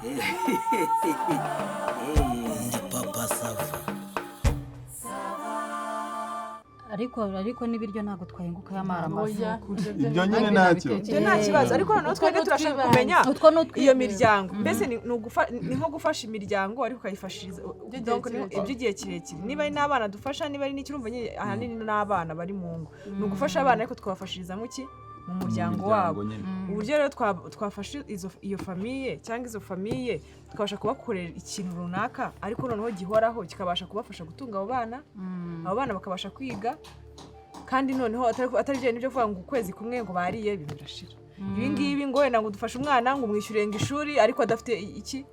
Ndi Papa Sava. Ariko n'ibiryo ntabwo twahinguka y'amara amafu. Oya. Ibyo nyine ntacyo. Ibyo nta kibazo, ariko noneho twebwe turashaka kumenya Utwo ni utwi iyo miryango mbese ni nko gufasha imiryango, ariko ukayifashiriza By'igihe donc kirekire. iby'igihe kirekire, niba ari n'abana dufasha, niba ari n'ikirumva nyine, ahanini n'abana bari mu ngo, ni ugufasha abana, ariko tukabafashiriza mu ki? Mu muryango wabo. Nyine. Uburyo rero twafashe iyo famille cyangwa izo famille, tukabasha kubakorera ikintu runaka, ariko noneho gihoraho, kikabasha kubafasha gutunga abo bana, abo bana bakabasha kwiga, kandi noneho atari byo byo kuvuga ngo ukwezi kumwe ngo bariye, ibintu birashira. Ibi ngibi ngo wenda ngo dufashe umwana, ngo umwishyure ngo ishuri, ariko adafite iki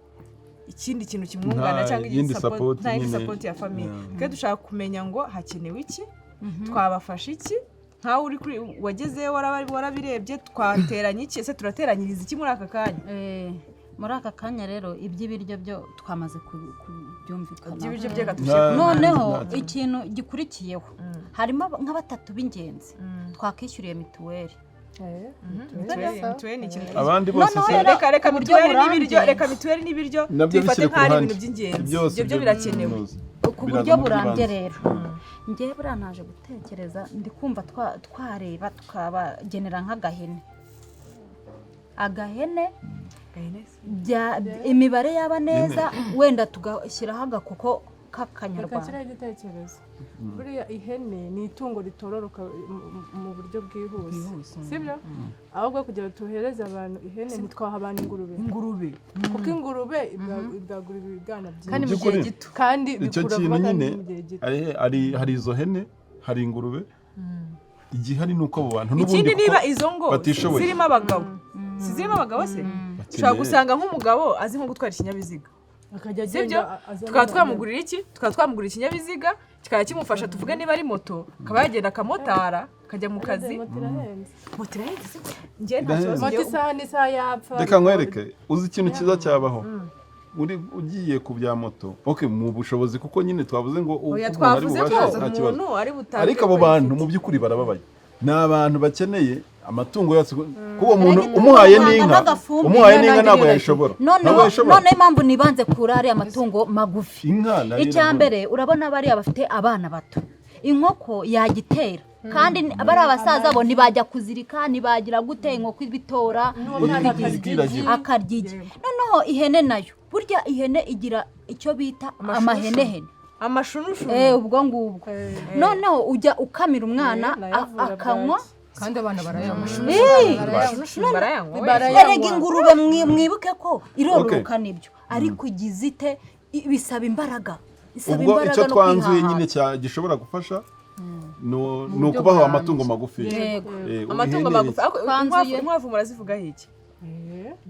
ikindi kintu kimwunganira Nta cyangwa yindi support nta yindi nyine. support ya famille. Twe dushaka kumenya ngo hakenewe iki, twabafasha iki, nkawe uri kuri wagezeyo, warabirebye, twateranya iki? Ese turateranyiriza iki muri aka kanya? Muri aka kanya rero, iby'ibiryo byo twamaze kubyumvikana. Iby'ibiryo byo reka tubishyire ku Noneho Ntacyo. ikintu gikurikiyeho, harimo nka batatu b'ingenzi twakishyuriye mituweli. Mituweli ni ikintu Abandi bose Noneho se rero reka ku buryo mituweli n'ibiryo, burambye. reka mituweli n'ibiryo Nabyo tubifate bishyire ku nk'aho ari ruhande. ibintu by'ingenzi. Byose Ibyo byo birakenewe. Ku Biraza buryo mu burambye by'ibanze. rero, ngewe buriya naje gutekereza, ndi kumva twareba tukabagenera nk'agahene, agahene imibare yaba neza, wenda tugashyiraho agakoko Reka k'akanyarwanda. nshyiraho igitekerezo. Buriya ihene ni itungo ritororoka mu buryo bwihuse, sibyo? Ahubwo kugira ngo tuhereze abantu ihene, ntitwaha abantu ingurube? Ingurube. Kuko ingurube ibwagura ibibwana Kandi byinshi mu gihe By'ukuri, gito. kandi icyo bikura kintu vuba kandi nyine mu gihe gito. hari izo hene, hari ingurube. Igihari ni uko abo bantu n'ubundi Ikindi, kuko niba izo ngo batishoboye. zirimo abagabo, si zirimo abagabo se? Ushobora gusanga nk'umugabo azi nko gutwara ikinyabiziga, akajya sibyo? agenda azana Tukaba twamugurira iki? Tukaba twamugurira ikinyabiziga kikaba kimufasha, tuvuge niba ari moto, akaba yagenda akamotara, akajya mu kazi. Moto irahenze. Moto irahenze se? Njye nta Irahenze. kibazo. Moto isaha n'isaha yapfa. Reka nkwereke, uzi ikintu cyiza cyabaho muri ugiye ku bya moto, okay, mu bushobozi, kuko nyine twavuze ngo uko Oya, umuntu ari twavuze ko bubashe nta kibazo. umuntu ari butange Ariko abo uko bantu yifite. mu by'ukuri barababaye, ni abantu bakeneye amatungo yose, kuko uwo muntu umuhaye n'inka N'agafumbire. umuhaye n'inka ntabwo yayishobora, ntabwo Noneho yayishobora. noneho impamvu nibanze kuri ariya matungo magufi, Inka nayo icya iragura. mbere, urabona bariya bafite abana bato, inkoko yagitera, kandi bariya basaza bo ntibajya kuzirika, ntibagira gute, inkoko ibitora. N'uwo mwana akarya igi. Ikiragira. Akarya igi. Noneho ihene nayo, burya ihene igira icyo bita amahenehene. Amashunushunu. Ubwo ngubwo noneho ujya ukamira umwana Nayo avura akanywa. bwaki. Kandi abana barayanywa. Amashunushunu barayanywa we. Barayanywa. Erega ingurube, mwibuke ko irororoka nibyo, ariko igize ite? Bisaba imbaraga, isaba Ubwo imbaraga icyo no twanzuye kwihahana. nyine gishobora gufasha ni Buryo ukubaha burambye. amatungo magufi. Yego. Amatungo Ihene magufi. Ariko Twanzuye. inkwavu murazivugaho iki?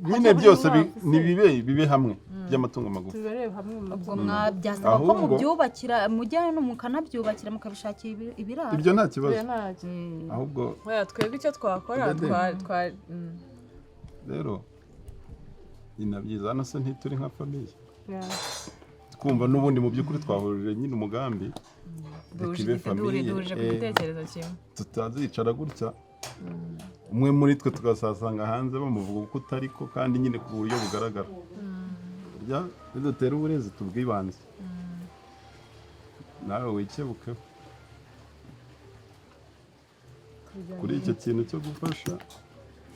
Nyine byose Inkwavu se. ni bibe hamwe by'amatungo magufi. Tubarebe hamwe mu Ubwo matungo. byasaba ko mubyubakira, mujya no mukanabyubakira, mukabishakira ibiraro. Ibyo nta kibazo. Oya, ntacyo. Ahubwo Oya, twebwe icyo twakora Dede. twa. Rero ni na byiza, hano se ntituri nka famille? Yeah. Twumva n'ubundi mu by'ukuri twahurije nyine umugambi, reka Duhuje ibe famille. Duhuje ku gitekerezo kimwe. Tutazicara gutya, umwe muri twe tugasasanga hanze bamuvuga uko utari ko, kandi nyine ku buryo bugaragara. Burya nidutera uburezi tubwibanze, nawe wikebukeho kuri icyo kintu cyo gufasha.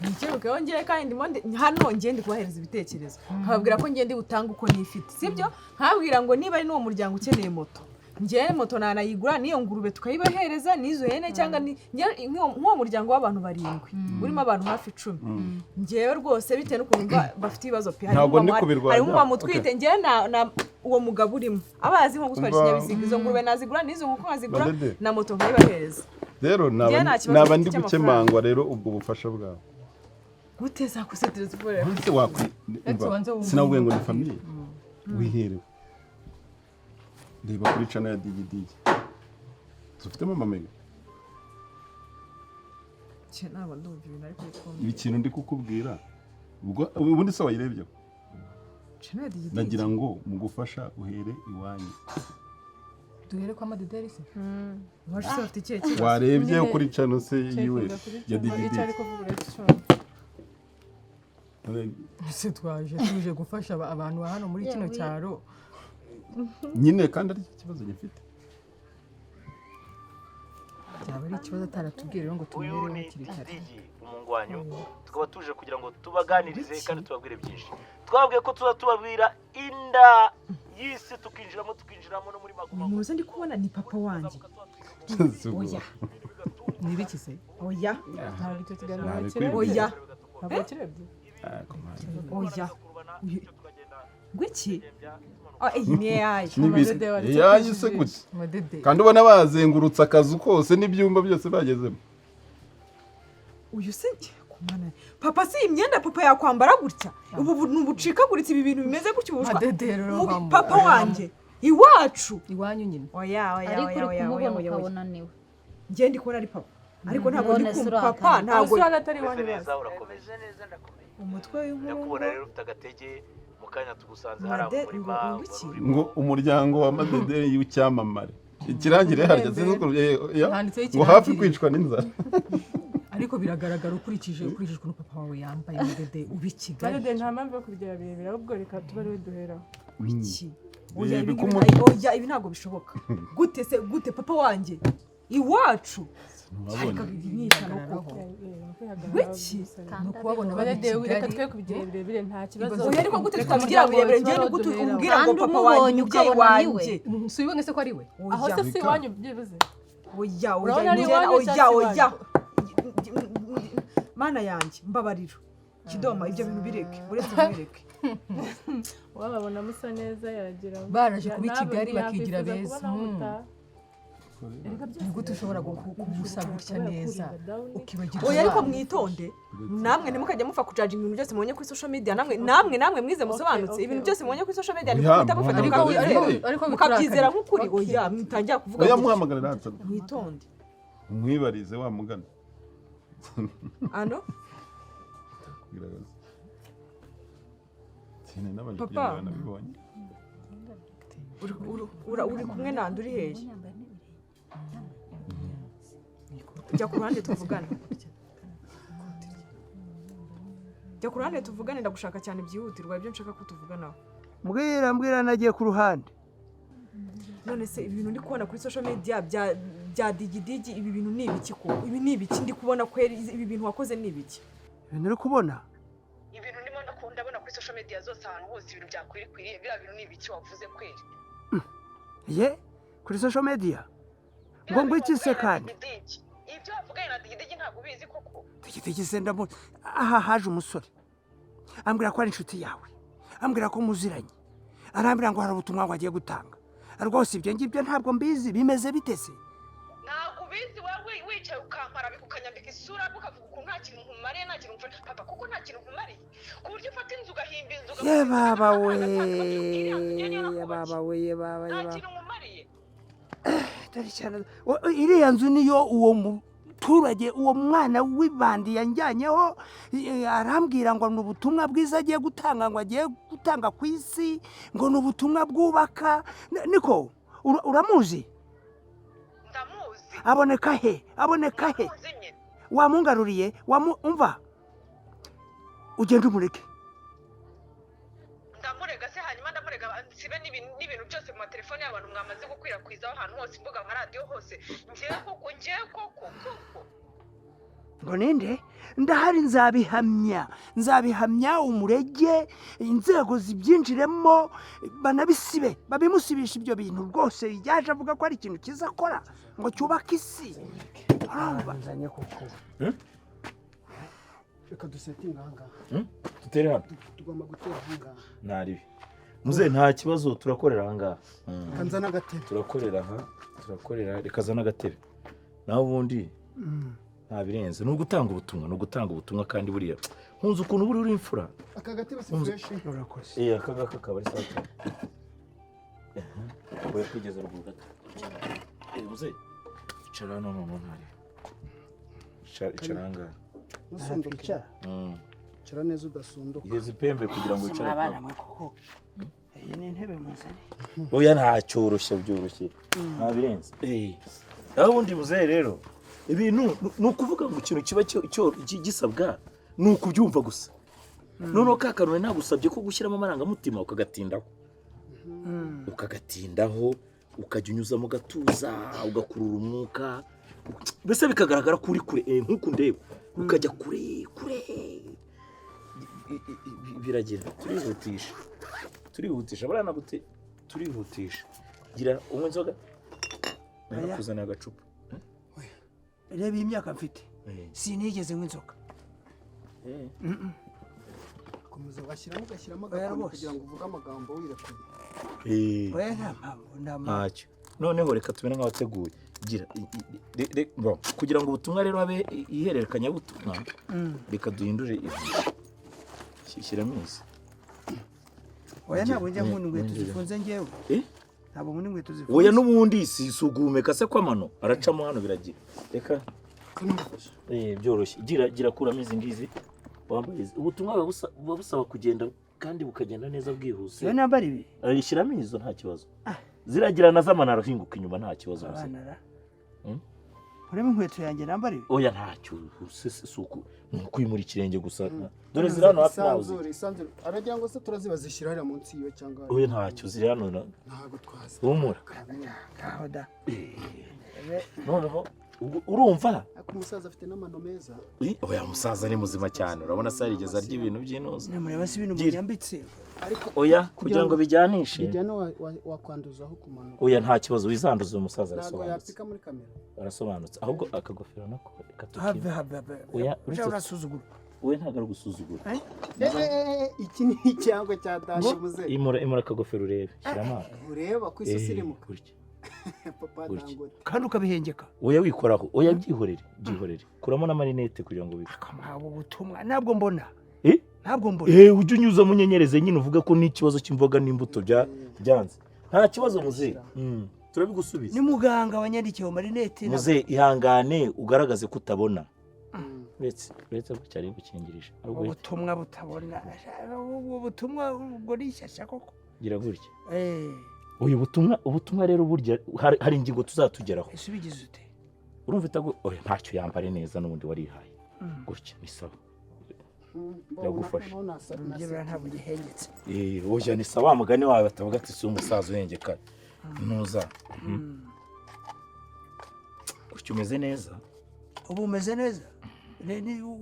Nikebukeho ngewe, kandi ndimo hano ngiye ndi kubahereza ibitekerezo, nkababwira ko ngiye ndi butange uko nifite, sibyo? Nkababwira ngo niba ari n'uwo muryango ukeneye moto, ngewe moto nanayigura, n'iyo ngurube tukayibahereza, n'izo hene, cyangwa nk'uwo muryango w'abantu barindwi urimo abantu hafi 10, ngewe rwose bitewe n'ukuntu bafite ibibazo pe, harimo Ntabwo ndi kubirwanya. harimo umumama utwite, ngewe na uwo mugabo urimo aba azi nko gutwara Umva. ikinyabiziga, izo ngurube nazigura, n'izo nkoko nkazigura, Badede. na moto nkayibahereza. Rero Njyewe nta kibazo naba mfite ndi cy'amafaranga. gukemangwa rero ubwo bufasha bwawe. Gute zakusetereza ukorera? Ese wakwi Etse ubanze wumve. Sinabwiye ngo ni famille wiherewe? Reba kuri channel ya Digidigi, dufitemo amamega. Ntabwo ndumva ibintu ariko bikumva. Ibi kintu ndi kukubwira, ubwo ubundi se wayirebyeho? Channel ya Digidigi. Nagira ngo mu gufasha uhere iwanyu. Duhere kwa Madederi se? Iwacu se bafite ikihe kibazo? Warebye Nyine kuri channel se yiwe Checkinga kuri ya channel, icyo Digidigi. ari kuvuga uracyumva. Ese twaje tuje gufasha abantu ba hano muri kino Yewe. cyaro. Nyine kandi aricyo kibazo gifite. Byaba ari ikibazo ataratubwiye rero ngo Uyu tumuhereho ni hakiri kare. Digi umungwanyu, tukaba tuje kugira ngo tubaganirize kandi tubabwire byinshi. Twabwiye ko tuza tubabwira inda y'isi, tukinjiramo, tukinjiramo no muri maguma. Muze, ndi kubona ni papa wanjye. Oya. Ni ibiki se? Oya. Ntabwo icyo kiganiro Ntabwo bakirebye. Oya. Ntabwo bakirebye. Oya. Gwiki? Ah, iyi ni AI. Amadede waretse Yayi se kwijijisha. gute? Amadede. Kandi ubona bazengurutse akazu kose n'ibyumba byose bagezemo. Uyu se kumana papa, si imyenda papa yakwambara gutya? Ubu ni ubucikaguritse, ibi bintu bimeze gutya, ubu bushwa. Amadede rero Papa wanjye iwacu. Iwanyu nyine. Oya, oya. Ariko Oya, uri oya, oya. kumubona Oya, oya. ukabona niwe. Njye ndi kubona ari papa, ariko ntabwo ndi None se kumva urahakana? papa, ntabwo. Ese hano atari Umeze iwanyu neza? bazi. Urakomeye? Umutwe w'inkuru. Ndakubona rero ufite agatege, mu kanya tugusanze hari mu murima. Ngo iki? Wari urimo. Ngo umuryango wa Madederi w'icyamamare ikirangire harya, sinzi ukuntu ya, Handitseho ngo hafi ikirangirire. kwicwa n'inzara. Ariko biragaragara ukurikije ukuntu papa wawe yambaye, Amadede, uba i Kigali. Madede, nta mpamvu yo kubigira birebire, ahubwo reka tube ariwe duheraho. Iki? Oya, Reba ibi uko ngibi, oya, ibi ntabwo bishoboka. Gute se, gute papa wanjye iwacu? Wabonye? Ariko ibi ni ishyano koko. Wiki? Ni ukubabona baba i Madede, reka Kigali. twe kubigira birebire, nta kibazo. Oya, ariko gute Reka twabigira umuryango birebire? wawe Njye ni tube gute ariwo duheraho. umbwira ngo Kandi papa wanjye, umubonye umubyeyi ukabona ni we. wanjye? Si ubibone se ko ari we? Aho se si Reka. iwanyu byibuze? Oya, oya. Urabona ari Njye iwanyu oya. cyangwa si Oya. iwanyu? Mana yanjye, mbabarira kidoma, ibyo bintu bireke, uretse bireke. Wababona musa neza yagira ngo- Baraje kuba i Kigali Ntabwo bakigira yakwifuza beza. kubona aho mutaha. Ni gute ushobora kubusa gutya neza ukibagirwa Oya, ariko abana? mwitonde namwe, ntimukajya mupfa kujudginga ibintu byose mubonye kuri social media. Namwe mwize musobanutse, ibintu byose mubonye kuri social media Oya, ntimuhita mufata muhamagara. mukabyizera Ariko mukabyizera biturakariye. nk'ukuri. Oya, mwitangira kuvuga Oya, gutya. muhamagara natwe. Mwitonde. Umwibarize wa mugana. Ano. Kugaragaza. Sine nabanje Papa. kugenda nabibonye. Uri kumwe nande? Uri hehe? Jya ku ruhande tuvugane, jya ku ruhande tuvugane, ndagushaka cyane byihutirwa, ibyo nshaka ko tuvuganaho. Mbwira, mbwira, nagiye ku ruhande. None se ibi bintu ndi kubona kuri social media bya Digidigi, ibi bintu ni ibiki ko? Ibi ni ibiki ndi kubona kweri? Ibi bintu wakoze ni ibiki? Ibintu uri kubona? Ibintu ndimo ndabona kuri social media zose, ahantu hose, ibintu byakwirikwiriye, biriya bintu ni ibiki wavuze kweri? Ye, kuri social media ngo iki se kandi? Digidigi, ibyo wavuganye na Digidigi ntabwo ubizi koko? Digidigi se ndamu aha haje umusore ambwira ko ari inshuti yawe, ambwira ko muziranye, arambwira ngo hari ubutumwa ngo agiye gutanga. Rwose ibyo ngibyo ntabwo mbizi, bimeze bite se? Ntabwo ubizi wowe? Wicaye ukampara, ukanyambika isura, ukavuga ukuntu nta kintu nkumariye, nta kintu mfasha papa, kuko nta kintu nkumariye, ku buryo ufata inzu, ugahimba inzu, Ye baba we, ye ye baba we, ye baba, ye nta baba. kintu nkumariye. Dore cyane. Iriya nzu niyo uwo muturage, uwo mwana w'ibandi yanjyanyeho, arambwira ngo ni ubutumwa bwiza agiye gutanga, ngo agiye gutanga ku isi, ngo ni ubutumwa bwubaka. Niko uramuzi? Ndamuzi. Aboneka he? Aboneka he? Ndamuzi nyine. Wamungaruriye, wamu umva, ugende umureke. Ndamurega se? Hanyuma ndamurega nsibe n'ibintu byose mu matelefone y'abantu mwamaze gukwirakwizaho ahantu hose, imbuga nka radiyo hose? Ngewe koko, ngewe koko koko? Ngo ninde? Ndahari, nzabihamya, nzabihamya. Umurege, inzego zibyinjiremo, banabisibe, babimusibisha ibyo bintu. Rwose yaje avuga ko ari ikintu cyiza akora ngo cyubake isi, urumva? Nzanye koko. Eh? Reka dusetinge ahangaha. Dutere hano. Tugomba gutera ahangaha. Ntaribi muze, nta kibazo, turakorera ahangaha. Reka nzane agatebe. Turakorera aha, turakorera, reka zana agatebe. Naho ubundi nta birenze, ni ugutanga ubutumwa, ni ugutanga ubutumwa. Kandi buriya nkunze ukuntu buri uri imfura. Aka gatebe si fresh? Urakoze. Eh, aka ngaka kaba ari sawa cyane. Oya, kwigeza ruguru gato. Eh, muze, icara hano noneho, ntaribi. Icara, icara ahangaha. Ntusunduke. Icara. Icara neza udasunduka. Igeze ipembe kugira ngo wicare. Abana mwe koko, iyi ni intebe muzane. Oya, ntacyoroshye, byoroshye, nta birenze. Eh, naho ubundi muzehe rero, ibintu ni ukuvuga ngo ikintu kiba gisabwa ni ukubyumva gusa. Noneho ka kantu nari nagusabye ko gushyiramo amarangamutima, ukagatindaho, ukagatindaho, ukajya unyuzamo gatuza, ugakurura umwuka, mbese bikagaragara ko uri kure, nk'uku ndeba, ukajya kure kure. Biragira turihutisha, turihutisha buriya nagute, turihutisha. Gira unywa inzoga, nakuzaniye agacupa. Reba iyi myaka mfite, sinigeze nywa inzoga. Komeza washyiramo, ugashyiramo Oya, agakoni rwose. kugira ngo uvuge amagambo wirekuye. Oya, nta mpamvu, nta mpamvu. Ntacyo. Noneho reka tubone nk'abateguye. Gira bon, kugira ngo ubutumwa rero habe ihererekanyabutumwa, reka duhindure izi. Shyiramo izi. Oya, ntabwo njya nkunda inkweto Winjira. zifunze ngewe. Eh? Ntabwo nkunda inkweto zifunze. Oya, n'ubundi si uguhumeka se kw'amano aracamo hano, biragira reka byoroshye. Gira kuramo izi ngizi wambaye izi. Ubutumwa buba busaba kugenda kandi bukagenda neza bwihuse. Iyo nambara ibi? Shyiramo izo, nta kibazo. Ziragira na z'amano arahinguka inyuma, nta kibazo gusa. Abana ra. Urebe inkweto yanjye, nambara ibi. Oya, ntacyo. Si uku, ni ukwimura ikirenge gusa. Dore ziri hano hafi nawe. Isanzure, isanzure. Aragira ngo se turaziba zishyira hariya munsi yiwe cyangwa? Oya, ntacyo, ziri hano Ntabwo twazi. Humura. Ngaho da. Noneho ubwo urumva. Ariko umusaza afite n'amano meza. Oya, umusaza ni muzima cyane, urabona se yarigeze arya ibintu by'intuza? Namureba se ibintu Gira. munyambitse. Ariko Oya, kugira ngo bijyanishe. Bijyane wakwanduzaho kumanuka. Oya, nta kibazo, wizanduza, uyu musaza Ntabwo arasobanutse. yapika muri kamera. Arasobanutse. Ahubwo akagofero nako reka Have, tukime. have, have. Oya, Ujya uretse urasuzugura. We, ntabwo ari ugusuzugura. Eh, eh, eh, iki ni icyangwe cya dashe muze. Imura, imura akagofero urebe, shyiramo aka. Ureba ku isi usirimuka. Gutya. Papa Gutya. Dangote. Kandi ukabihengeka. Oya, wikoraho. Oya, byihorere, byihorere. Kuramo n'amarinete kugira ngo bibe. Ntabwo ubutumwa ntabwo mbona. Eh? Ntabwo mbona. Eh, ujye unyuzamo unyenyereze nyine, uvuga ko n'ikibazo cy'imboga n'imbuto byanze. Nta kibazo muze. Turabigusubiza. Ni muganga wanyandikiye ayo marinete. Muze, ihangane ugaragaze ko utabona. Uretse ko cyari gukingirije. Ahubwo Ubutumwa butabona. Ubwo butumwa ubwo ni ishyashya koko. Gira gutya. Eh. Uyu butumwa, ubutumwa rero burya hari ingingo tuzatugeraho. Ese ubigize ute? Urumva itagu, oya, ntacyo, yambare neza n'ubundi warihaye. Gutya ni sawa. Biragufasha. Urugero ntabwo gihengetse. Eh, oya, ni sawa, mugani wawe batavuga ati si umusaza uhengeka. Ntuza. Gutya umeze neza. Ubu umeze neza.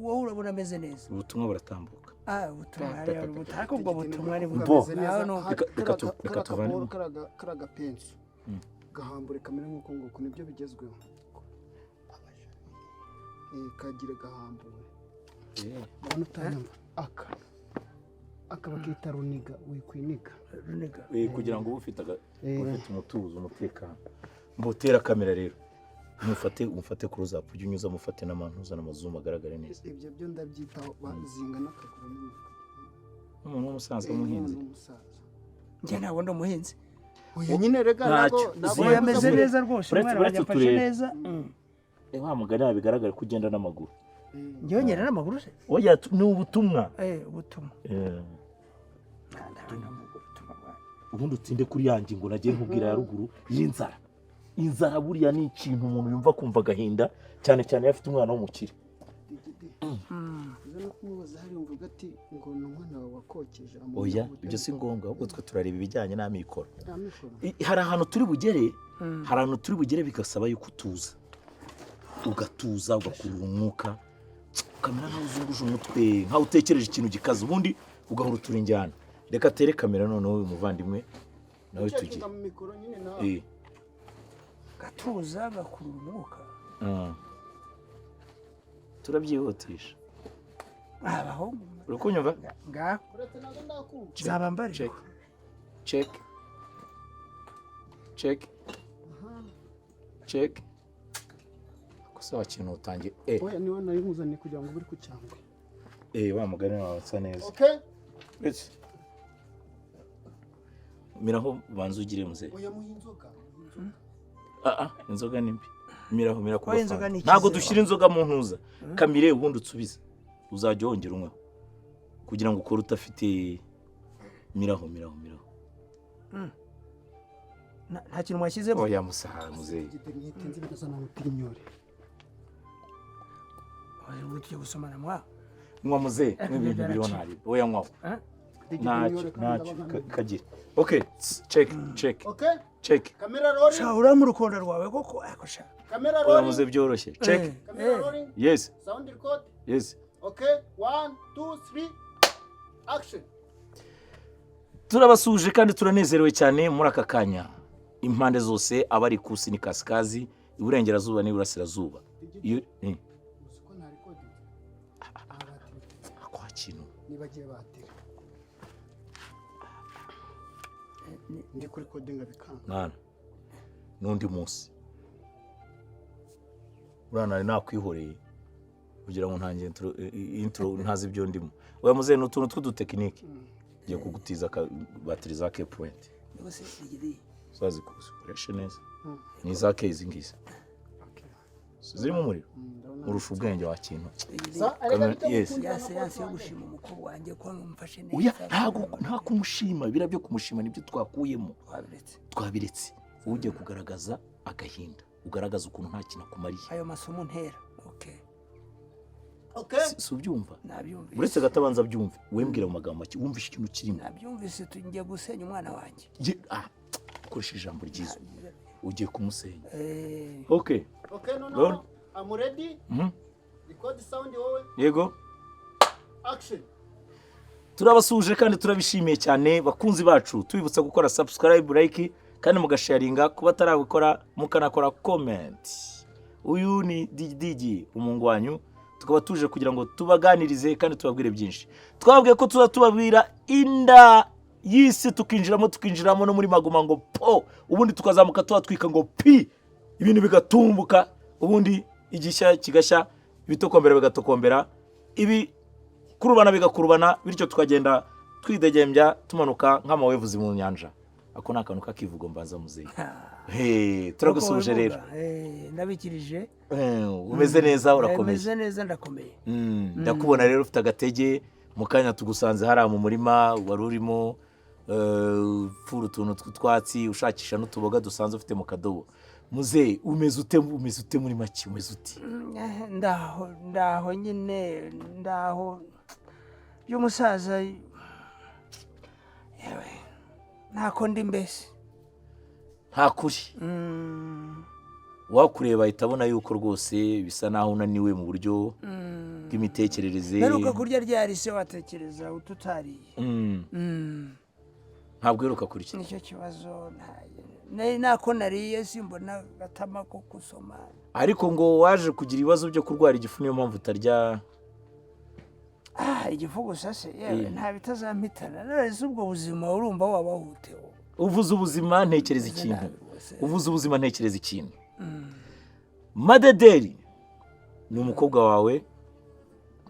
Wowe urabona ameze neza. Ubutumwa buratambuka. Ah, ubutumwa rero, ariko ubwo butumwa ni Bo. Nawe ni Reka tuvanemo. Kariya gapensu gahambure kamere nk'uko nguko nibyo bigezweho. Kagire gahambure, ubona utanyumva, aka bakita runiga, wikwiniga. Runiga. Kugira ngo ube ufite ufite umutuzo, umutekano. Mbutera kamera rero. Mufate, umufate close up, ujye unyuza mufate n'amantuza n'amazumu agaragare neza. Ibyo byo ndabyitaho, bazinga n'akaguru nyine. Umuntu w'umusaza w'umuhinzi. Umuntu w'umusaza. Njye ntabwo ndi umuhinzi. Oya nyine rega, Ntacyo. ntabwo Oya, ameze neza rwose, umwana Uretse wanjye afashe turebe. neza. Wa mugani wawe bigaragara ko ugenda n'amaguru. Njyewe ngenda n'amaguru se? Oya, ni ubutumwa. Eh, ubutumwa. Ubundi utsinde kuri ya ngingo nagiye nkubwira ya ruguru y'inzara. Inzara buriya ni ikintu umuntu yumva kumva agahinda, cyane cyane iyo afite umwana w'umukire. Uza no kumubaza hariya mvuga ati ngo ni umwana wawe wakokeje amuha Oya, ubutumwa. ibyo si ngombwa, ahubwo twe turareba ibijyanye n'amikoro. Amikoro. Hari ahantu turi bugere, hari ahantu turi bugere bigasaba yuko utuza, ugatuza, ugakurura umwuka, ukamera nkaho uzunguje umutwe, nkaho utekereje ikintu gikaze, ubundi ugahora utura injyana. Reka atere kamera noneho uyu muvandimwe nawe tugire. Ucekinga mu mikoro nyine nawe. Gatuza, gakurura umwuka. Turabyihutisha. Abahungu. Uri kunyumva? Ngaho. Uretse ntabwo ndakumva. Nzaba mbarirwa. Check, check, check, check. Gusa wakintu utangiye Oya, niwe nari nkuzaniye kugira ngo ube uri ku cyangwe. Wa mugani wawe asa neza. Okay. Uretse miraho, banza ugire muzehe. Oya, muha inzoga. Ah ah, inzoga ni mbi. Miraho, mira ku Oya, inzoga gafanta. ni Ntabwo ikiziba. dushyira inzoga mu ntuza. Kamire, ubundi utsubize, uzajya wongera unyweho kugira ngo ukore udafite. Miraho, miraho, miraho. Nta kintu mwashyizemo. Oya musaha, muzehe. Ntitinze bitazana mutinyore. Ubu tugiye gusomana mwa. Nywa muzehe, n'ibintu biriho ntari oya, nywaho. Ntacyo, ntacyo kagira. Okay, check, check. Okay. Check. Camera rolling. Sha, uramu urukundo rwawe koko, ariko sha. Camera Oya rolling. muzehe, byoroshye. Check. Camera rolling. Yes. Sound record. Yes. Okay, one, two, three, action. Turabasuhuje kandi turanezerewe cyane muri aka kanya, impande zose, abari kusi ni kasikazi, iburengerazuba n'iburasirazuba. Iyo Uzi ko nta recording? Kwa kintu. Nibagiwe batiri. Ndi kuri recording bikanga. Mwana, n'undi munsi uriya nari nakwihoreye kugira ngo ntange intro ntazi ibyo ndimo. Oya muzehe, ni utuntu tw'udutekinike. Ngiye kugutiza batiri za K point. Rwose rigiri. Uzazikoreshe neza, ni iza K izi ngizi zirimo umuriro, urusha ubwenge wa kintu. Yes. Ya séance yo gushima umukobwa wanjye ko mumfashe neza. Oya, ntago, nta kumushima, biriya byo kumushima nibyo twakuyemo. Twabiretse. Twabiretse. Wowe ugiye kugaragaza agahinda, ugaragaza ukuntu nta kintu akumariye. Ayo masomo ntera, okay. Okay. Si ubyumva? Nabyumvise. Uretse gatabanza byumve, wembwira mu magambo make wumvishe ikintu kirimo. Nabyumvise, tugiye gusenya umwana wanjye. Ukoresha ijambo ryiza, ugiye kumusenya. Eh. Okay. Okay, no, Roll. no. I'm ready. Record sound wowe. Yego. Action. Turabasuhuje kandi turabishimiye cyane, bakunzi bacu. Tubibutsa gukora subscribe, like kandi mugasharinga kuba atarabikora, mukanakora comment. Uyu ni Digidigi, umuhungu wanyu, tukaba tuje kugira ngo tubaganirize kandi tubabwire byinshi. Twabwiye ko tuza tubabwira inda y'isi, tukinjiramo, tukinjiramo no muri maguma ngo po, ubundi tukazamuka tuhatwika ngo pi, ibintu bigatumbuka, ubundi igishya kigashya, ibitokombera bigatokombera, ibi kurubana bigakurubana, bityo tukagenda twidegembya tumanuka nk'amawevuzi mu nyanja. Ako ni akantu k'akivugo mbanza muzehe. Hey, turagusuhuje rero. Ndabikirije. Umeze neza, urakomeye? Meze neza, ndakomeye. Ndakubona rero ufite agatege. Mu kanya tugusanze hariya mu murima wari urimo upfura utuntu tw'utwatsi, ushakisha n'utuboga dusanzwe ufite mu kadobo. Muzehe, umeze ute? Umeze ute muri make? Umeze ute? Ndaho, ndaho nyine, ndaho by'umusaza. Yewe, ntako ndi mbese. Nta kuri. Wakureba ahita abona yuko rwose bisa naho unaniwe mu buryo bw'imitekerereze. Mperuka kurya ryari se? Watekereza ututariye. Ntabwo uheruka kurya. Nicyo kibazo. Nako nariye simbona agatama ko gusoma. Ariko ngo waje kugira ibibazo byo kurwara igifu, niyo mpamvu utarya. Ah, igifu gusa se? Yewe, nta bitazampitana. None se ubwo buzima urumva wabahute? Uvuze ubuzima ntekereza ikintu, uvuze ubuzima ntekereza ikintu. Madederi ni umukobwa wawe,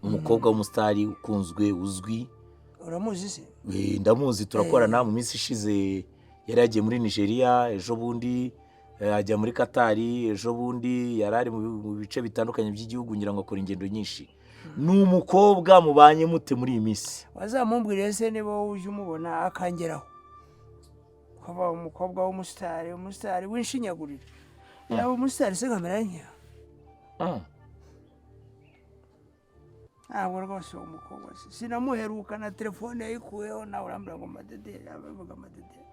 umukobwa w'umusitari ukunzwe, uzwi. Uramuzi se? Ndamuzi, turakorana. Mu minsi ishize yari yagiye muri Nigeria, ejo bundi ajya muri Katari, ejo bundi yari ari mu bice bitandukanye by'igihugu, ngira ngo akora ingendo nyinshi. Ni umukobwa mubanye mute muri iyi minsi? Wazamumbwiriye se niba wowe ujya umubona akangeraho, kuba umukobwa w'umusitari, umusitari w'inshinyagurira, yaba umusitari se nkamera nkiya? Ntabwo rwose uwo mukobwa se sinamuheruka, na telefone yayikuyeho. Nawe urambwira ngo Madederi, abavuga Madederi,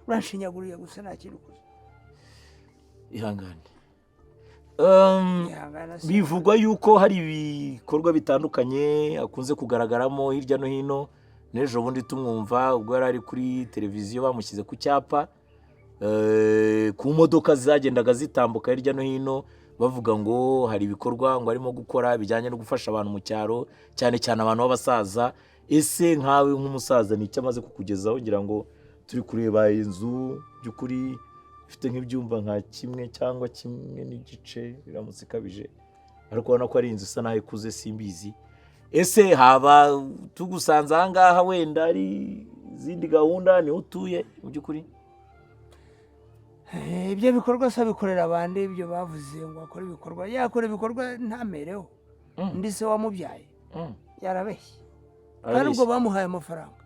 uranshinyaguriye gusa, nta kintu ukoze. Ihangane. Ihangana se. Bivugwa yuko hari ibikorwa bitandukanye akunze kugaragaramo hirya no hino. N'ejo bundi tumwumva ubwo yari ari kuri televiziyo, bamushyize ku cyapa ku modoka zagendaga zitambuka hirya no hino, bavuga ngo hari ibikorwa ngo arimo gukora bijyanye no gufasha abantu mu cyaro, cyane cyane abantu b'abasaza. Ese nkawe nk'umusaza, ni icyo amaze kukugezaho? Ngira ngo turi kureba inzu by'ukuri ifite nk'ibyumba nka kimwe cyangwa kimwe n'igice biramutse ikabije, ariko ubona ko ari inzu isa naho ikuze, simbizi. Ese haba tugusanze aha ngaha wenda ari izindi gahunda, niho utuye mu by'ukuri? Ibyo bikorwa se abikorera abandi? Ibyo bavuze ngo akore ibikorwa, yakora ibikorwa ntamereho? Ndi se wamubyaye? Yarabeshye kandi. Arabeshye. Ubwo bamuhaye amafaranga,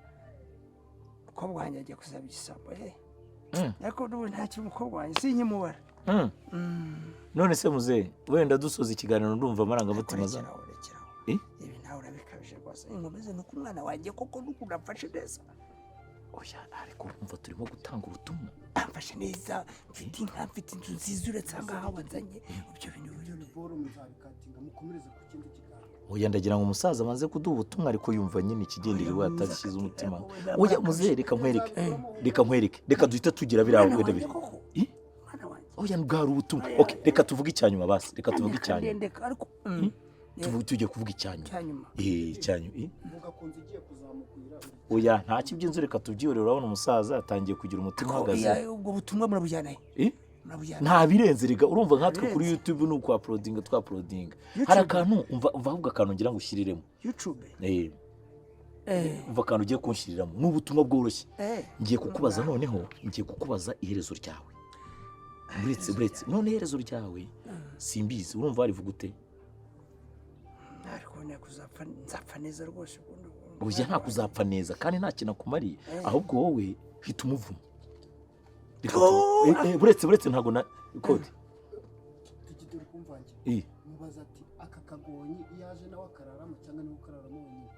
umukobwa wanjye agiye kuzaba igisambo eh. Ariko n'ubu ntakiri umukobwa wanjye, sinkimubara. None se muzehe, wenda dusoza ikiganiro, ndumva amarangamutima za Rekeraho, rekeraho. Eh? Ibi nawe urabikabije rwose. rwose, nkomeze nuko umwana wanjye koko n'ukuntu amfashe neza. Oya, ariko urumva turimo gutanga ubutumwa. Amfashe neza, mfite inka, mfite inzu nziza, uretse aha ngaha wanzanye, ibyo bintu Ibyo biboro muzabikatinga, mukomereze ku kindi kiganiro. Oya, ndagira ngo umusaza amaze kuduha ubutumwa, ariko yumva nyine ikigenderewe atashyize umutima. Oya muzehe, reka nkwereke, reka nkwereke, reka duhite tugira biriya Mwana wenda wanjye biri koko. Eh? Mwana wanjye. Oya, bwari ubutumwa. Okay, reka tuvuge icyanyuma basi, reka tuvuge icyanyuma. Ndendeka ariko Tugiye kuvuga icyanyuma. Icyanyuma. Eh, icyanyuma, eh? Vuga ku nzu igiye kuzamukwira. Oya, nta kibyinzu, reka tubyihorere. Urabona umusaza atangiye kugira umutima uhagaze. Oya, ubwo butumwa murabujyana he? Eh? Murabujyana. Nta birenze rega, urumva nkatwe kuri Birenze. YouTube ni uku uploadinga, twa uploadinga. YouTube. Hari akantu umva, umva ahubwo akantu ngira ngo ushyiriremo. YouTube. Eh, Eh. umva akantu ugiye kunshyiriramo, ni ubutumwa bworoshye. Eh. Ngiye kukubaza noneho, ngiye kukubaza iherezo ryawe. Buretse, buretse, none iherezo ryawe simbizi, urumva warivuga ute? Ariko kuzapfa nzapfa neza rwose ubundi. Oya, nta kuzapfa neza kandi nta kintu akumariye, Eh. ahubwo wowe hita umuvuma. Reka buretse, buretse, ntabwo na kode. Tugidore kumvange. Eh. Mubaza ati aka kagonyi iyo aje nawe akararamo cyangwa niwe ukararamo wenyine.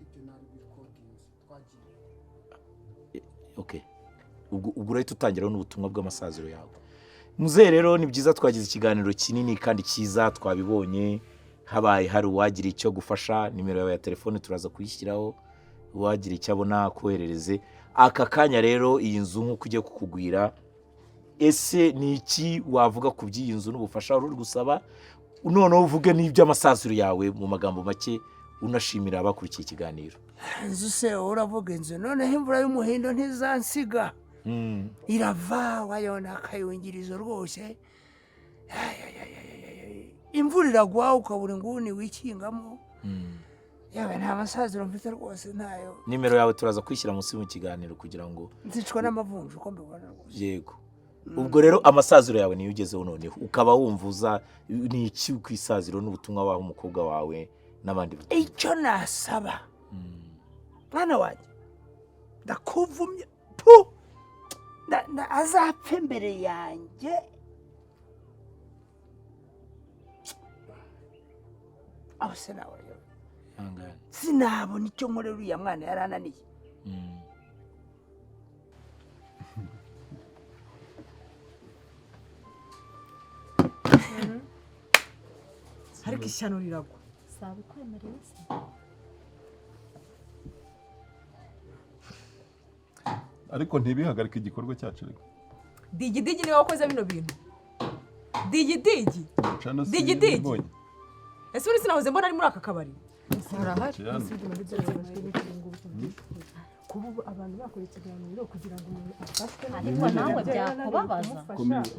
Ibyo nari bikodinze twagiye. Okay, ubwo urahita utangiraho n'ubutumwa bw'amasaziro yawe. Muzehe rero ni byiza, twagize ikiganiro kinini kandi cyiza, twabibonye. Habaye hari uwagira icyo gufasha, nimero yawe ya telefone turaza kuyishyiraho, uwagira icyo abona akoherereze. Aka kanya rero iyi nzu nk'uko ugiye kukugwira, ese ni iki wavuga ku by'iyi nzu n'ubufasha wari uri gusaba? Noneho uvuge n'iby'amasaziro yawe mu magambo make, unashimira abakurikiye ikiganiro. Inzu se, uravuga inzu, noneho imvura y'umuhindo ntizansiga. Irava wayona akayungirizo rwose. Ay, ay, ay, ay, ay, ay. Imvura iragwa ukabura inguni wikingamo. Yewe, nta masaziro mfite rwose, ntayo. Nimero yawe turaza kwishyira munsi mu kiganiro kugira ngo Nzicwa n'amavunja uko mbibona rwose. Yego, ubwo rero amasaziro yawe niyo ugezeho noneho ukaba wumva uza ni iki ku isaziro n'ubutumwa waha umukobwa wawe n'abandi bato. Icyo nasaba, mwana wanjye, ndakuvumye pu, azapfe imbere yanjye. Aho se nawe Ihangane. sinabona icyo nkorera uriya mwana, yarananiye. Ariko ishyano riragwa. Sabikwemereye se? Ariko ntibihagarike igikorwa cyacu reka. Digidigi niwe wakoze bino bintu, digidigi. Cano si Digidigi. mbonye. Ese ubu sinahoze mbona ari muri aka kabari? Harahari. Cano. Kuba ubu abantu bakora ikiganiro kugira ngo umuntu afashwe. Ariko nawe byakubabaza.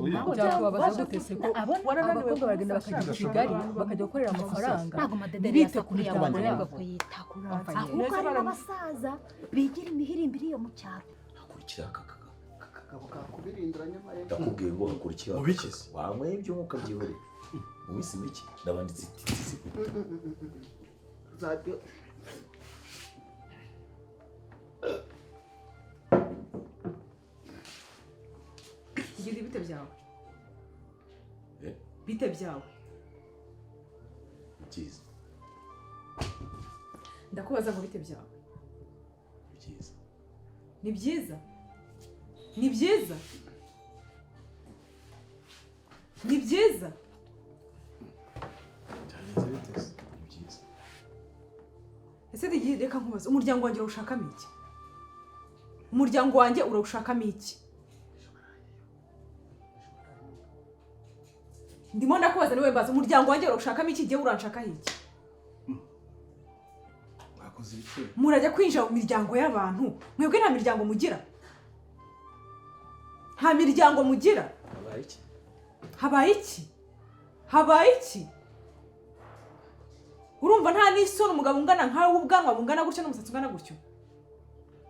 Oya. Byakubabaza gute se ko Warananiwe abakobwa baragenda bakajya i Kigali bakajya gukorera amafaranga, Ntabwo Madederi ntibite yasa ku kuriya miryango bananirwa yabo. kuyitaho, Amfanye. ahubwo hari n'abasaza bigira imihirimbiri yo mu cyaro. Hakurikira aka kagabo. Akagabo kakubirindura nyamara. Ndakubwiye ngo hakurikira aka Mubikize. kagabo. Wanyweye iby'umwuka byihorere, mu minsi mike ndabanditse ititi. Zabyo. Digidi, bite byawe? Eh? Bite byawe? Byiza. Ndakubaza ngo bite byawe? Byiza. Ni byiza, ni byiza, ni byiza. Byagenze bite se? Ni byiza. Ese Digidi, reka nkubaze, umuryango wanjye urawushakamo iki? Umuryango wanjye urawushakamo iki? Ndimo ndakubaza, niwe mbaza, umuryango wanjye urawushakamo iki? Igihe uranshakaho iki? Mwakoze ibiki? Murajya kwinjira mu miryango y'abantu, mwebwe nta miryango mugira, nta miryango mugira. Habaye iki? Habaye iki? Habaye iki? Urumva nta n'isoni, umugabo ungana nkawe w'ubwanwa bungana gutyo n'umusatsi ungana gutyo?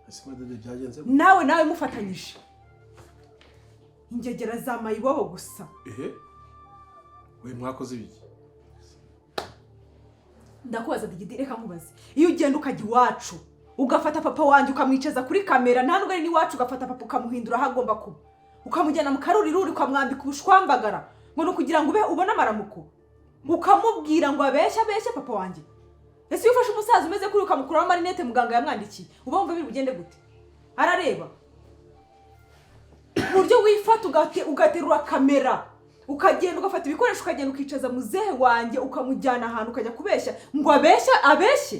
Ese Madede byagenze gute? Nawe, nawe mufatanyije ingegera za mayibobo gusa. Ehe, we mwakoze ibiki? Ndakubaza Digidi, reka nkubaze, iyo ugenda ukajya iwacu ugafata papa wanjye ukamwicaza kuri kamera, nta nubwo ari n'iwacu, ugafata papa ukamuhindura aho agomba kuba, ukamujyana mu karuriruri, ukamwambika ubushwambagara, ngo ni ukugira ngo ube ubone amaramuko, ukamubwira ngo abeshye, abeshye papa wanjye. Ese iyo ufashe umusaza umeze kuri ukamukuraho amarinete muganga yamwandikiye, uba wumva biri bugende gute? Arareba uburyo wifata, ugaterura kamera, ukagenda ugafata ibikoresho, ukagenda ukicaza muzehe wanjye, ukamujyana ahantu, ukajya kubeshya ngo abeshye, abeshye,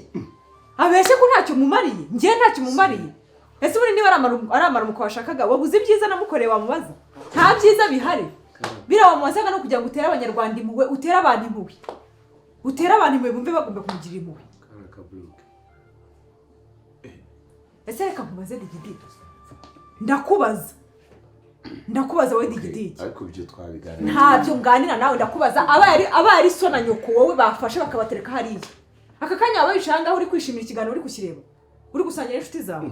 abeshye ko ntacyo mumariye. Njye ntacyo mumariye. Ese ubundi niba ari amaramuko washakaga, wabuze ibyiza namukoreye wamubaza? Nta byiza bihari. Biriya wamubazaga no kugira ngo utere Abanyarwanda impuhwe, utere abantu impuhwe, utere abantu impuhwe, bumve bagomba kumugirira impuhwe. Ese reka nkubaze, Digidigi, ndakubaza, ndakubaza wowe Digidigi. Ariko ibyo twabiganira. Ntabyo nganira nawe, ndakubaza. Abaye ari so na nyoko wowe bafashe bakabatereka hariya, aka kanya waba wicaye ahangaha uri kwishimira ikiganiro, uri kukireba, uri gusangira n'inshuti zawe?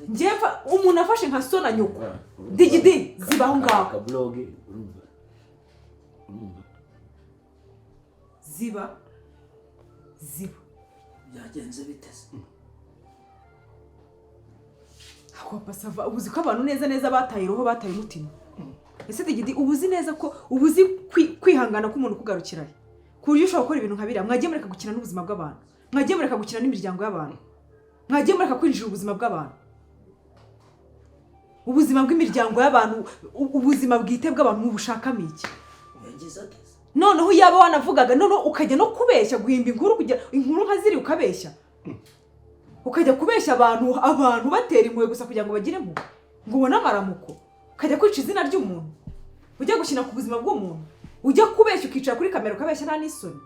Njye umuntu afashe nka so na nyoko, Digidi, ziba aho ngaho. Kaburoge, urumva, urumva. Ziba, ziba. Byagenze biteze? Ako pasava, ubu uzi ko abantu neza neza bataye roho, bataye umutima. Ese Digidi, ubu uzi neza ko ubu uzi kwihangana k'umuntu kugarukirahe, ku buryo ushobora gukora ibintu nka biriya? Mwagiye mureka gukina n'ubuzima bw'abantu, mwagiye mureka gukina n'imiryango y'abantu, mwagiye mureka kwinjira ubuzima bw'abantu, ubuzima bw'imiryango y'abantu, ubuzima bwite bw'abantu, mubushakamo iki? Yagize ate? Noneho yaba wanavugaga, noneho ukajya no kubeshya, guhimba inkuru, kujya inkuru nka ziri ukabeshya, ukajya kubeshya abantu, abantu batera impuhwe gusa kugira ngo bagire impuhwe, ngo ubone amaramuko, ukajya kwica izina ry'umuntu, ujya gukina ku buzima bw'umuntu, ujya kubeshya, ukicara kuri kamera ukabeshya, nta n'isoni.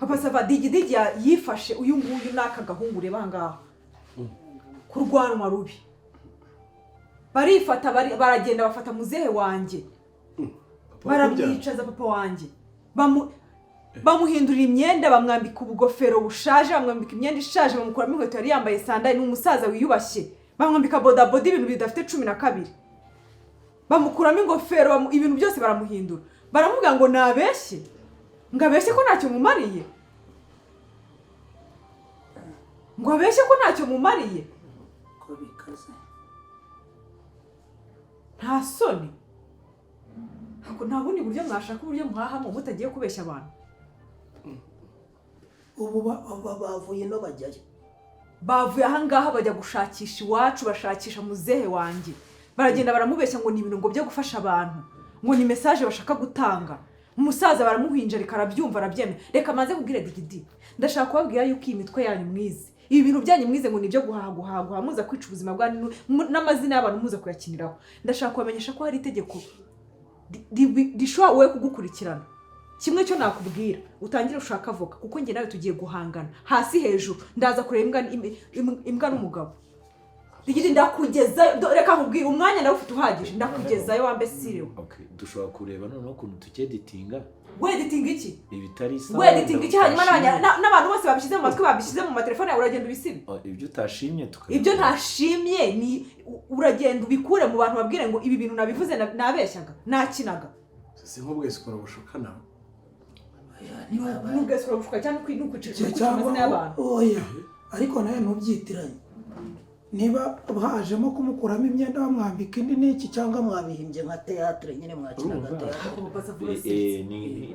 Papa Sava, Digidigi yifashe uyu nguyu n'aka gahungu ureba aha ngaha kurwanwa rubi, barifata, baragenda bafata muzehe wanjye, baramwicaza, papa wanjye, bamuhindurira imyenda, bamwambika ubugofero bushaje, bamwambika imyenda ishaje, bamukuramo inkweto yari yambaye, sandali, ni umusaza wiyubashye, bamwambika bodaboda, ibintu bidafite 12, bamukuramo ingofero, ibintu byose baramuhindura, baramubwira ngo nabeshye, ngo abeshye ko ntacyo mumariye, ngo abeshye ko ntacyo mumariye. Ko bikaze. Nta soni? Nta bundi buryo mwashaka uburyo muhahamo mutagiye kubeshya abantu? Ubu bavuye no bajyayo. Bavuye ahangaha bajya gushakisha iwacu, bashakisha muzehe wanjye, baragenda baramubeshya ngo ni ibintu ngo byo gufasha abantu, ngo ni message bashaka gutanga. Umusaza baramuhinja, reka arabyumva, arabyemera. Reka maze kubwira Digidi, ndashaka kubabwira yuko iyi mitwe yanyu mwize, ibi bintu byanyu mwize ngo ni ibyo guhaha, guhaha, guhaha, muza kwica ubuzima bwanyu n'amazina y'abantu muza kuyakiniraho. Ndashaka kubamenyesha ko hari itegeko rishobora wowe kugukurikirana. Kimwe cyo nakubwira, utangire ushaka avoka, kuko njye nawe tugiye guhangana hasi hejuru. Ndaza kureba imbwa n'umugabo. Digidi, ndakugezayo, reka nkubwire, umwanya ndawufite uhagije, ndakugezayo wambe sirewe. Okay, dushobora kureba noneho ukuntu tukeditinga. Weditinga iki? Ibitari sawa. Weditinga iki? Hanyuma n'abantu bose babishyize mu matwi, babishyize mu matelefone yawe, uragenda ubisibe. Ibyo utashimye tukabikora. Ibyo ntashimye ni uragenda ubikure mu bantu, babwire ngo ibi bintu nabivuze, nabeshyaga, nakinaga. Si nk'ubwese bushukana. N'ubwese bushuka cyangwa n'ukwica amazina y'abantu. Oya, ariko nawe ntubyitiranye. Niba hajemo kumukuramo imyenda bamwambika indi n'iki, cyangwa mwabihimbye nka teatre nyine, mwakinaga teatre.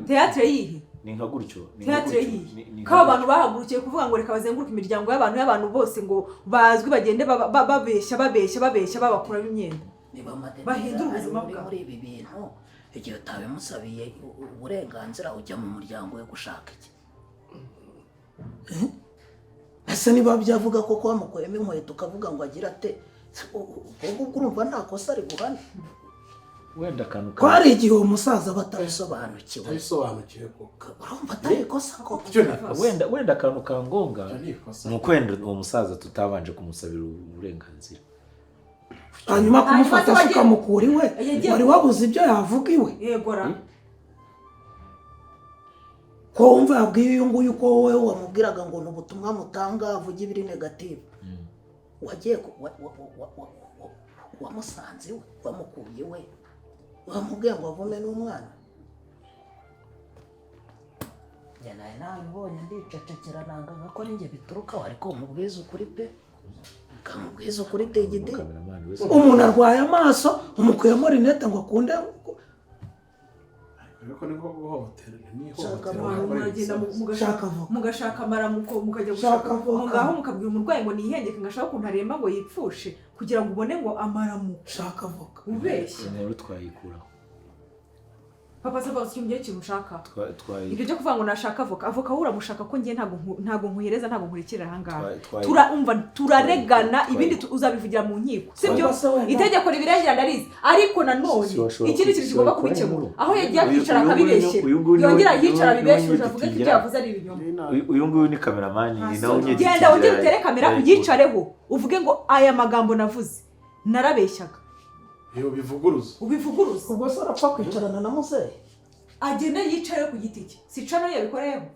Teatre yihe? Ni nka gutyo. Teatre yihe? Ko abantu bahagurukiye kuvuga ngo reka bazenguruke imiryango y'abantu bose ngo bazwi, bagende babeshya, babeshya, babeshya, babakuramo imyenda, bahindura ubuzima bwabo. Muri ibi bintu igihe utabimusabiye uburenganzira, ujya mu muryango we gushaka iki? Ese niba byavuga ko wamukuyemo inkweto ukavuga ngo agira ate, ubwo urumva nta kosa ari guhana? Wenda akantu ko hari igihe uwo musaza batabisobanukiwe. Atabisobanukiwe koko. Urumva atari ikosa koko. Wenda akantu ka ngombwa ni uko wenda uwo musaza tutabanje kumusabira uburenganzira. Hanyuma kumufata se ukamukura iwe, wari wabuze ibyo yavuga iwe? Yego ra. Ko wumva yabwiye uyu nguyu ko wowe wamubwiraga ngo ni ubutumwa mutanga, avuge ibiri negative, wagiye wamusanze iwe, wamukuye iwe, wamubwiye ngo avume n'umwana? Njye nawe nabibonye ndicecekera, nangaga ko ninjye biturukaho, ariko mubwize ukuri pe, kamubwize ukuri Digidi. Umuntu arwaye amaso umukuyemo rinete ngo akunde. Ariko ni nko guhohotera, ni Shaka ihohotera avoka. wakoreye. Muragenda Shaka avoka. mugashaka amaramuko, mukajya Shaka gushaka avoka. ngaho, mukabwira umurwayi ngo nihengeke, ngo ashake ukuntu aremba ngo yipfushe kugira ngo ubone ngo amaramuko. Shaka avoka. Ubeshya. Inkuru twayikuraho. Papa Sava, uzi ikintu ikintu ushaka? Twayi Ibyo byo kuvuga ngo nashaka avoka, avoka wowe uramushaka, ko njye ntabwo nkuhereza, ntabwo nkurekera ahangaha. Umva, turaregana, ibindi uzabivugira mu nkiko, sibyo? Ubwo se wenda- Itegeko ribirengera ndarizi, ariko nanone Si washobora ikindi kintu si kigomba wakora kubikemura, inkuru. aho yagiye akicara Uyu nguyu akabibeshyera, uyu nguyu niwe- yongera yicara niwe- niwe abibeshyuje, avuge ko ibyo unyeditingira. yavuze ari ibinyoma. Uyu nguyu ni kameramani, ni nawe unyeditingira. Genda wongere utere kamera, uyicareho, uvuge ngo aya magambo navuze narabeshyaga. Iyo bivuguruza. Ubivuguruze. Ubwo se arapfa kwicarana na muzehe? Agende yicareho ku giti cye, si cano yabikoreyeho.